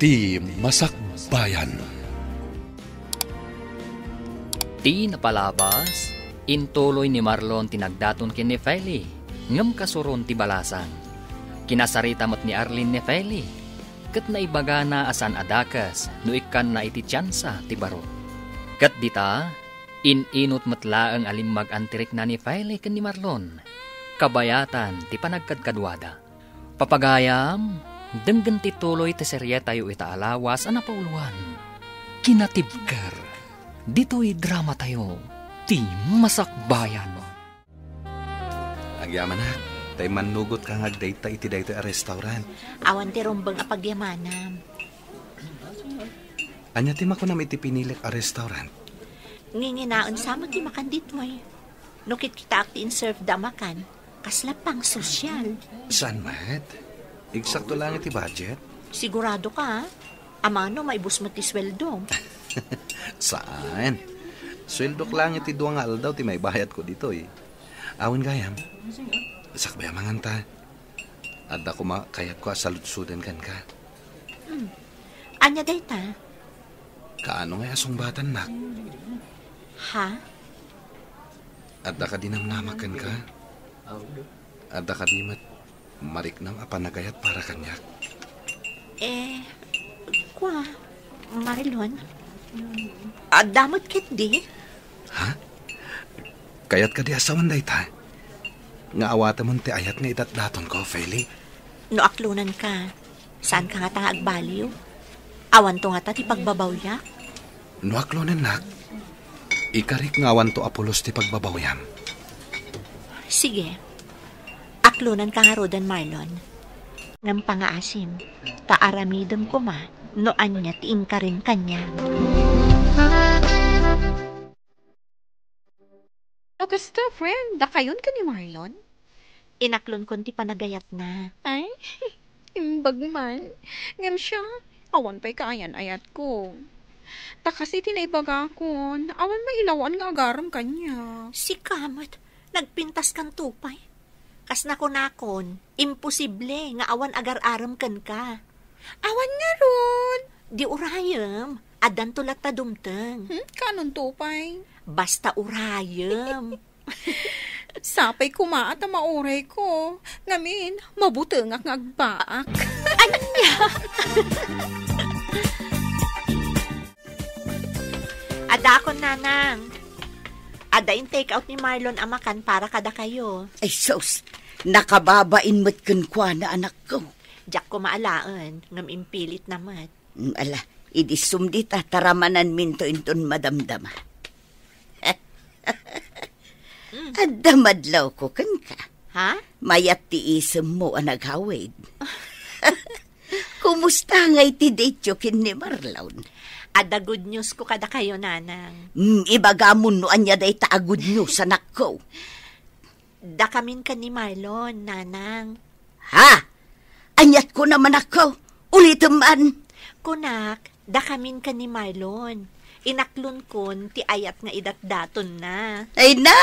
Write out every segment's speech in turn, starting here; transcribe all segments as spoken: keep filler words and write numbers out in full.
Ti Masakbayan. Ti napalabas, intuloy ni Marlon ti nagdaton ken ni Feli, ngem kasuron ti balasang. Kinasarita met ni Arlene ni Feli, ket naibagana a saan a dakes no ikkanna iti tiansa ti baro. Ket dita, in-inut met laeng a limmag-an ti rikna ni Feli ken ni Marlon, kabayatan ti panagkadkaduada. Papagayam, denggen ti tuloy ti serietayo ita a lawas a napauluan, Kinatibker. Ditoy dramatayo, Ti Masakbayan. Agyamanak, tay mannugot ka nga agdayta iti daytoy a restaurant. Awan ti rumbeng a pagyamanam. Ania ti makunam iti pinilik a restaurant? Nginginaen sa met ti makan ditoy. No kitkitaak ti in-serve da a makan, kasla pang-sosyal. Saan met? Eksakto lang iti budget? Sigurado ka, ha? Amano, maibus met ti sweldo. Saan? Sweldok lang iti dua nga aldaw ti maibayad ko ditoy. Awan gayam. Sakbay a manganta. Adda koma kayatko a saludsoden kenka. Hmm. Ania dayta? Kaano ngay a sungbatannak? Ha? Adda kadi namnamak kenka? Adda kadi met mariknam a panagayat para kaniak? Eh, kua, Marlon? Adda met ketdi? Ha? Kayat kadi a sawen dayta? Nga awatemon ti ayat nga idatdatonko, Feli? No aklonanka, saanka ngata nga agbaliw? Awanto ngata ti pagbabawyak? No aklonennak, ikarik nga awanto a pulos ti pagbabawyam. Sige. Aklonanka ngaruden, Marlon. Ngem pangaasim, ta aramidem koma no ania ti inkarim kaniak. No kasta, friend, dakayon ken ni Marlon? Inaklonkon ti panagayatna. Ay, imbag man. Ngem siya, awan pay kaayan-ayatko. Ta kas iti naibagakon, awan mailawan nga agarem kaniak. Sika met, nagpintaskanto pay. Kas nakunakon, imposible nga awan agar-arem kenka. Awan ngarud. Di urayem, addanto latta dumteng. Hmm, kaanonto pay? Basta urayem. Sapay koma a ta maurayko. Ngamin, mabutengak nga agbaak. Ania? Adakon, Nanang. Adda in-take out ni Marlon a makan para kadakayo. Ay, sus! Nakababain met kenkuana, anakko. Diak koma alaen, ngem impilitna met. Mm, ala, idi sumdita, taramananminto inton madamdama. Mm. Adda madlawko kenka. Ha? Mayat ti isemmo a nagawid. Kumusta ngay ti date-yo ken ni Marlon? Adda good news ko kadakayo, Nanang. Mm, ibagamon no ania dayta a good news, anakko. Dakamin ken ni Marlon, Nanang. Ha? Aniat ko naman ako? Ulitem man. Kunak, dakamin ken ni Marlon. Inaklonkon ti ayat nga idatdatonna. Ay na!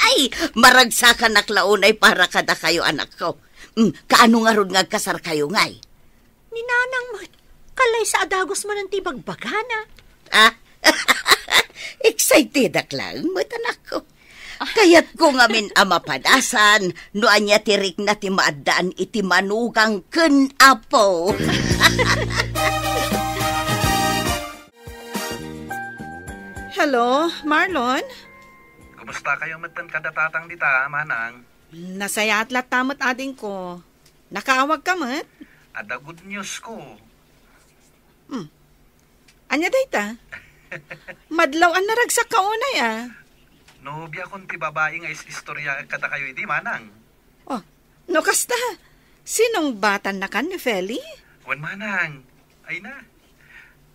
Ay, maragsakanak la unay para kadakayo, anakko. Mm, kaano ngarud nga agkasarkayo ngay? Ni Nanang met, kalaysa a dagus manen ti ibagbagana. Ah, excitedak laeng met, anakko. Kayatko ngamin a mapadasan no ania ti rikna ti maaddaan iti manugang ken apo. Hello, Marlon? Kumusta kayo met kada tatang dita, Manang? Nasayaat latta met, adingko. Nakaawag ka met? Adda good news ko. Hmm. Ania dayta? Madlaw a naragsak ka unay, a. Nobiakon ti babai nga is-istorya kadakayo idi, Manang. Oh, no kasta, sinungbatannakan ni Feli? Wen, Manang. Ay na.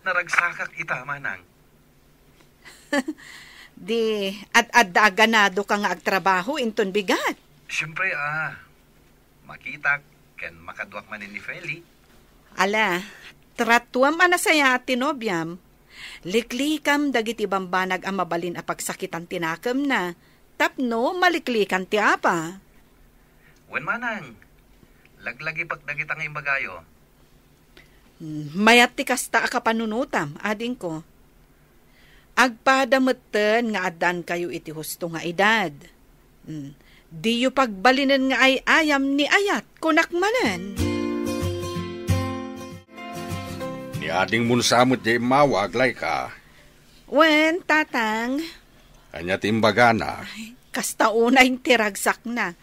Naragsakak ita, Manang. Di, ad-adda a ganadoka nga agtrabaho inton bigat. Siempre, a. Makitak ken makaduak manen ni Feli. Ala, tratuam a nasayaat ti nobiam. Liklikam dagiti bambanag a mabalin a pagsakitan ti nakemna tapno maliklikan ti apa. Wen, Manang, laglagipek dagita nga imbagayo. Mm, mayat ti kasta a kapanunotam, adingko. Agpada metten nga addankayo iti husto nga edad. Mm, diyo pagbalinen nga ay-ayam ni ayat, kunak manen. Ni adingmon sa met diay immawag, Laika. Wen, Tatang. Ania ti imbagana? Ay, kasta unay ti ragsakna.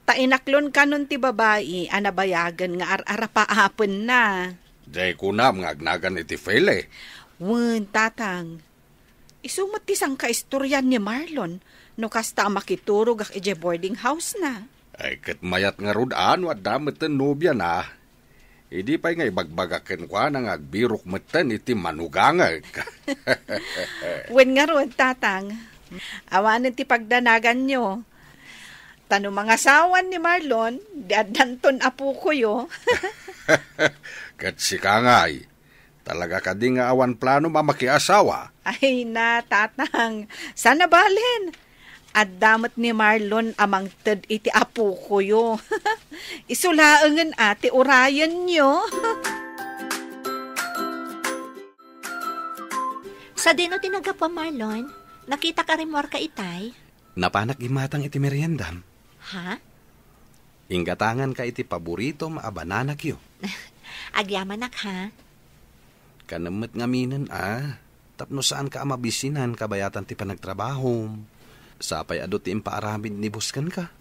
Ta inaklon kanon ti babai a nabayagen nga ar-arapaapenna. Diay kunam nga agnagan iti Fele. Wen, Tatang. Isu met ti sangkaistorian ni Marlon no kasta a makiturogak idiay boarding house-na. Ay, ket mayat ngarud a no adda metten nobiana. Idi pay nga ibagbagak kenkuana nga agbirok metten iti manugangek. Wen ngarud, Tatang. Awanen ti pagdanaganyo. Ta no mangasawan ni Marlon, di addanton apokoyo. Ket sika ngay, talaga kadi nga awan planom a makiasawa? Ay na, Tatang. Saan a balen? Adda met ni Marlon a mangted iti apokoyo. Isu laengen a ti urayenyo. Sadino ti naggapuam, Marlon? Nakitak a rimmuarka itay. Napanak gimmatang iti meriendam. Ha? Inggatanganka iti paboritom a bananakyo. Agyamanak, ha? Kanem met ngaminen a, tapno saanka a mabisinan kabayatan ti panagtrabahom. Sapay adu ti impaaramid ni boss kenka.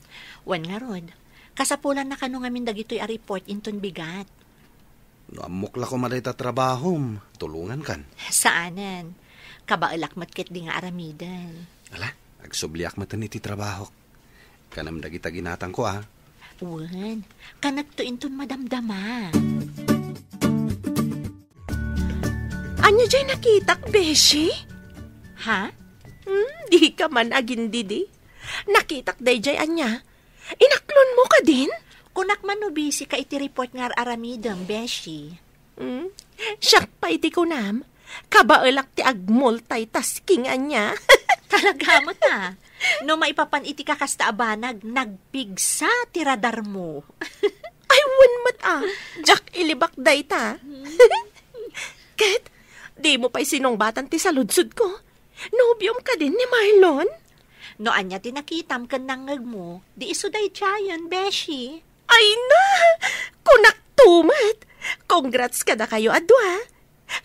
Wen ngarud, kasapulanna kano ngamin dagitoy a report inton bigat. No ammok la koma dayta trabahom, tulongankan. Saanen. Kabaelak met ketdi nga aramiden. Ala, agsubliak metten iti trabahok. Kanem dagita ginatangko, a. Wen, kanekto inton madamdama. Ania jay nakitak, Beshi? Ha? Hmm, dika man agindidi. Nakitak dayjay ania? Inaklonmo kadin? Kunak man no busy ka iti report nga ar-aramidem, Beshi. Hmm? Siak pay ti kunam, kabaelak ti agmultitasking ania. Talaga met a. No maipapan iti kakasta a banag, nagpigsa ti radarmo. Ay, wen met a. Diak ilibak dayta. Ket, dimo pay sinungbatan ti saludsodko. Nobiom kadin ni Marlon? No ania ti nakitam ken nangngegmo, di isu daydiayen, Beshi. Ay na! Kunakto met! Congrats kadakayo a dua!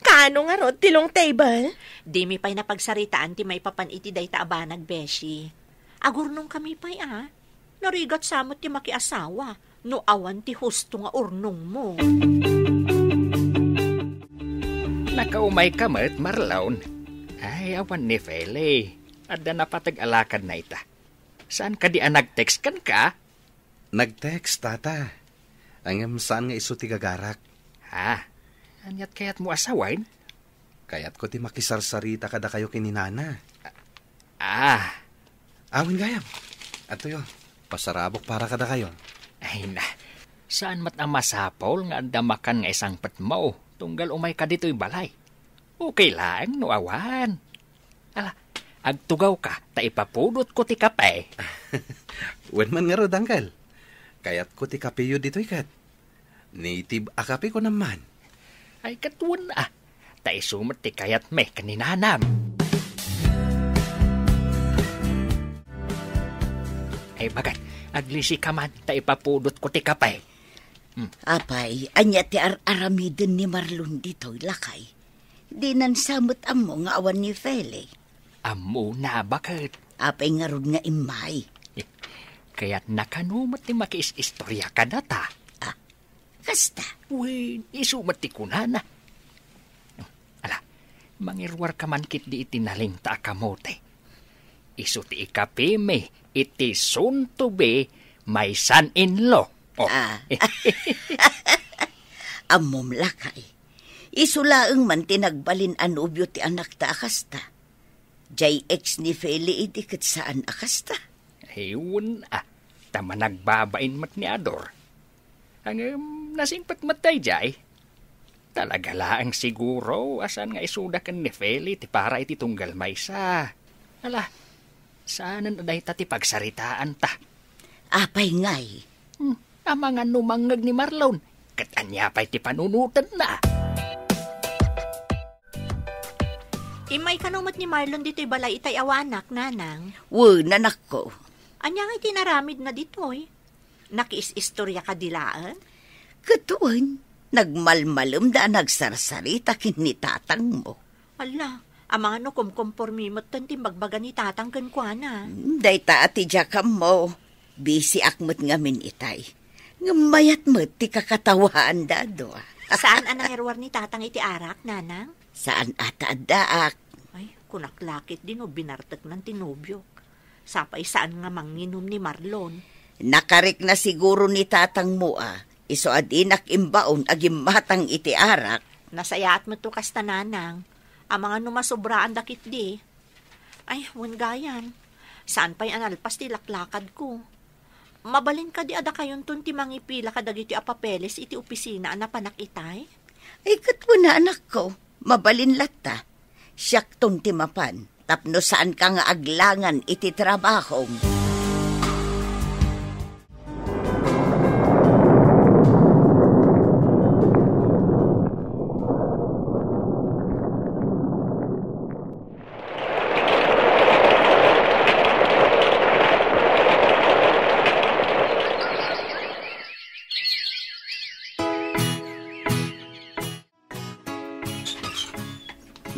Kaano ngarud ti long table? Dimi pay napagsaritaan ti maipapan iti dayta a banag, Beshi. Agurnongkami pay a. Narigat sa met ti makiasawa no awan ti husto nga urnongmo. Nakaumayka met, Marlon. Ay, awan ni Feli. Adda napateg a lakadna ita. Saan kadi a nag-text kenka? Nag-text, Tata. Ngem saan nga isu ti gagarak. Ha? Aniat kayatmo a sawen? Kayatko ti makisarsarita kadakayo ken ni Nana. Ah. Awen gayam. Adtoyo, pasarabok para kadakayo. Ay na, saan met a masapul nga adda makan nga isangpetmo tunggal umayka ditoy balay. Okay laeng no awan. Ala, agtugawka ta ipapudotko ti kape. Wen man ngarud, Uncle. Kayatko ti kapeyo ditoy ket. Native a kape, kunam man. Ay, ket wen a. Ta isu met ti kayatmi ken ni Nanam. Ay, bagat, aglisika man ta ipapudotko ti kape. Hmm. Apay, ania ti ar-aramiden ni Marlon ditoy, lakay? Dinan sa met ammo nga awan ni Feli. Ammona, baket. Apay ngarud nga immay? Kayatna kano met ti makiis-istoria kadata. Ah, kasta? Wen, isu met ti kunana. Ala, mangiruarka man ketdi iti nalingta a kamote. Isu ti ikapimi iti soon to be my son-in-law. Oh. Ah. Ammom, lakay. Isu laeng man ti nagbalin a nobio ti anakta a kasta. Jay ex ni Feli idi ket saan a kasta. Ay, wen a, ta managbabain met ni Ador. Ngem, nasingpet met dayjay. Talaga laeng siguro a saan nga isuda ken ni Feli ti para iti tunggal maysa. Ala, saanen a dayta ti pagsaritaanta. Apay ngay? Hmm, amangan no mangngeg ni Marlon, Ket ania pay ti panunotenna? Immay kano met ni Marlon ditoy balay itay awanak, Nanang? Wen, anakko. Ania ngay ti naramidna ditoy? Nakiis-istorya kadi laeng? Ket wen, nagmalmalemda a nagsarsarita ken ni tatangmo. Ala, amangan no kumkompormi metten ti imbagbaga ni tatang kenkuana. Hmm, dayta a ti diak ammo. Bisiak met ngamin itay. Ngem mayat met ti kakatawaanda a dua. Saan a nangerwar ni tatang iti arak, Nanang? Saan a ta addaak. Ay, kunak la ketdi no binarteknan ti nobiok. Sapay saan nga manginum ni Marlon. Nakarikna siguro ni tatangmo a, isu a dinak imbaon a gimmatang iti arak. Nasayaat met to kasta, Nanang. Amangan no masobraan da ketdi. Ay, wen gayam. Saan pay a nalpas ti laklakadko. Mabalin kadi a dakayonton ti mangipila kadagiti a papeles iti opisina a napanak itay? Ay, ket wen a, anakko, mabalin latta. Siakton ti mapan, tapno saanka nga aglangan iti trabahom.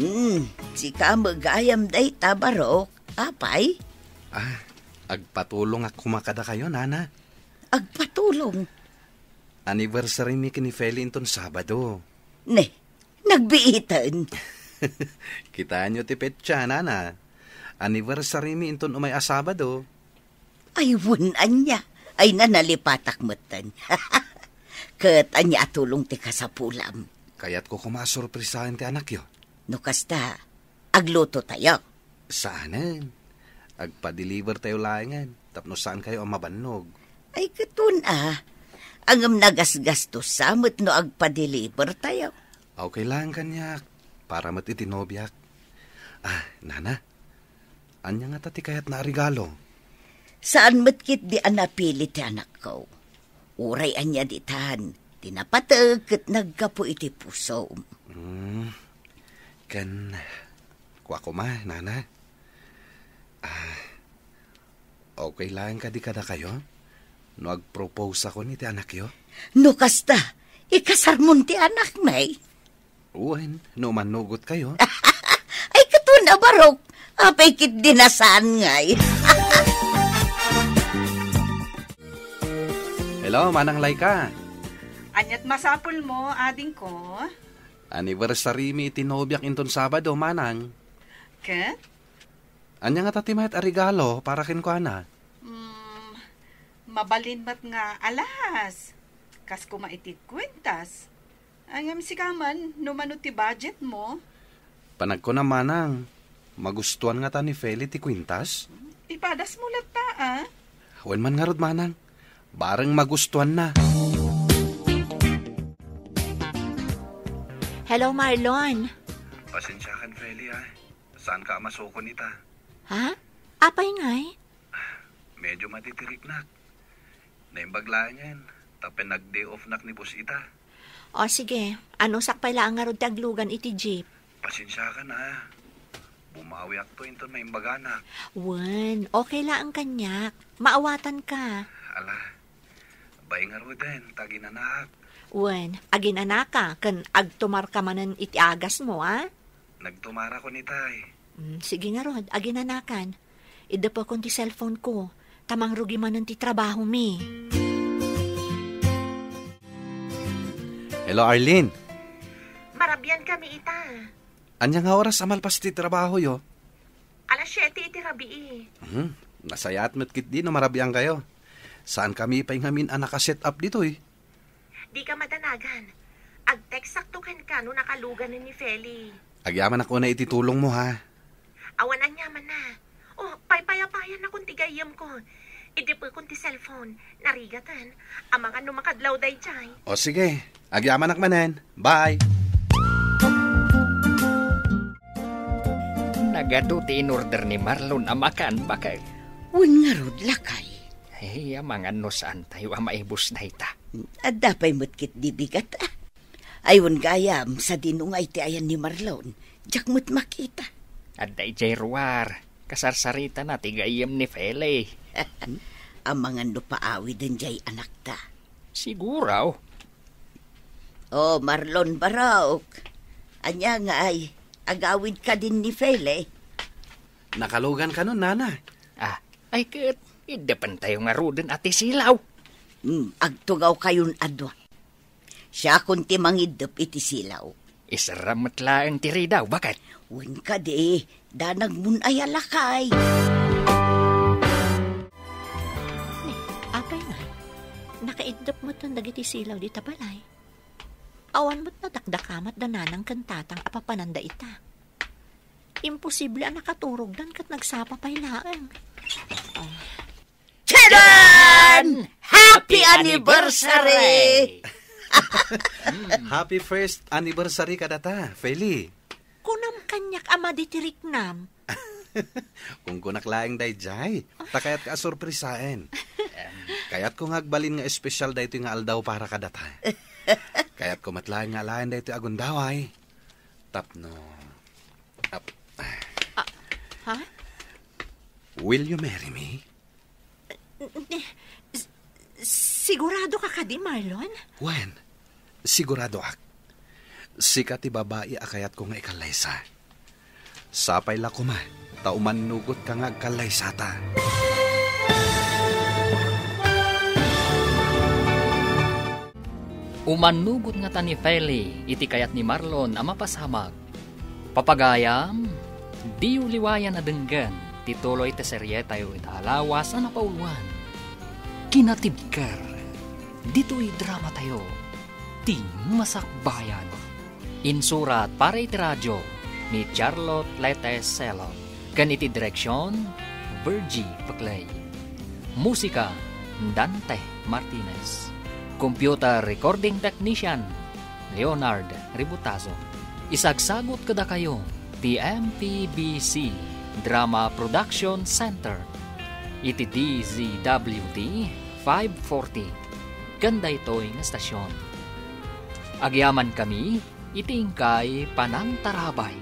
Hmm, sika met gayam dayta, Barok. Apay? Ah, agpatulongak koma kadakayo, Nana. Agpatulong? Anniversary mi ken ni Feli inton Sabado. Ne, nagbiiten. Kitaenyo ti petsa, Nana. Anniversary mi inton umay a Sabado. Ay, wen ania. Ay, nalipatak metten. Ket ania a tulong ti kasapulam? Kayatko koma a sorpresaen ti anakyo. No kasta, aglutotayo. Saanen. Agpa-deliver tayo laengen, tapno saankayo a mabannog. Ay, ket wen a. Ngem nagasgastosa met no agpa-deliver tayo. Okay lang kaniak. Para met iti nobiak. Ah, Nana, ania ngata ti kayatna a regalo? Saan met ketdi a napili ti anakko. Uray ania ditan, ti napateg ket naggapu iti pusom. Hmm. Ken, kua koma, Nana. Ah, okay laeng kadi kadakayo no agproposakon iti anakyo? No kasta, ikasarmon ti anakmi? Wen, no mannugotkayo. Ay, ket wen a, Barok. Apay ketdi a saan ngay? Hello, Manang Laika. Aniat masapulmo, adingko? Anniversary mi iti nobiak inton Sabado, Manang. Ket? Ania ngata ti mayat a regalo para kenkuana? Hmm, mabalin met nga alahas. Kas koma iti kwintas. Ngem sika man, no mano ti budgetmo? Panagkunam, Manang, magustuan ngata ni Feli ti kwintas? Ipadasmo latta, a? Wen man ngarud, Manang. Bareng magustuanna. Hello, Marlon. Pasensiakan, Feli, a. Saanka a masukon ita? Ha? Apay ngay? Medyo matitiriknak. Naimbag laengen, tapno nag-day off nak ni boss ita. O sige, anusak pay laeng ngarud ti aglugan iti jeep. Pasensiakan, a. Bumawiakto inton maimbaganak. Wen, okay laeng kaniak. Maawatanka. Ala, bay ngaruden, ta aginanaak. Wen, aginanaka, ken agtumarka manen iti agasmo, a? Nagtumarakon itay. Mm, sige ngarud, aginanakan. Idepekon ti cellphone ko, ta mangrugi manen ti trabahomi. Hello, Arlene. Marabian kami ita. Ania nga oras a malpas ti trabahoyo? Alas siete iti rabii. Mhm. Nasayaat met ketdi no marabiankayo. Saan kami pay ngamin a naka-set up ditoy? Dika madanagan. Ag-textakto kenka no nakaluganen ni Feli. Agyamanak unay iti tulongmo, ha? Awan aniamanna. O, paypayapayanakon ti gayyemko. Idipekon ti cellphone. Narigaten. Amangan no makadlaw daydiay. O, sige. Agyamanak manen. Bye. Nagadu ti in-order ni Marlon a makan, baket. Wen ngarud, lakay. Ay, amangan no saantayo a maibus dayta. Adda pay met ketdi bigat, a. Ay, wen gayam, sadino nga iti ayan ni Marlon? Diak met makita. Adda idiay ruar. Kasarsaritana ti gayyem ni Feli. Amangan no paawiden diay anakta. Siguro. O, Marlon Barok. Ania ngay, agawid kadin ni Feli? Nakalugan kanon, nana. Ah, ay ket, iddepen tayo ngaruden a ti silaw. Hmm, agtugaw kayon a dua. Siakon ti mangiddep iti silaw. Isarram met laeng ti ridaw, baket. Wen kadi, danagmon aya lakay. Ne, apay nga? Nakaiddep met dagiti silaw dita balay. Awan met nadakdakamat da nanang ken tatang a papananda ita. Imposible a nakaturogdan ket nagsapa pay laeng. Charan! Happy anniversary! Happy first anniversary kadata, Feli. Kunam kaniak a madi ti riknam. Kunkunak laeng daydiay, ta kayatka a sorpresaen. Kayatko nga agbalin nga espesyal daytoy nga aldaw para kadata. Kayatko met laeng nga alaen daytoy a gundaway. Tapno, ap-, Ah, ha? Will you marry me? S-, sigurado ka kadi, Marlon? Wen, siguradoak. Sika ti babai a kayatko nga ikallaysa. Sapay la koma, ta umannugotka nga agkallaysata. Umannugot ngata ni Feli iti kayat ni Marlon a mapasamak. Papagayam, diyo liwayan a denggen ti tuloy ti serietayo ita a lawas a napauluan, Kinatibker, ditoy dramatayo, Ti Masakbayan. Insurat para iti radio ni Charlotte Lete Selon, ken iti direksion, Virgie Peclay. Musika, Dante Martinez. Computer recording technician, Leonard Ributazo. Isagsagut kadakayo ti M P B C Drama Production Center iti D Z W T five forty ken daytoy nga stasyon. Agyamankami iti inkay panangtarabay.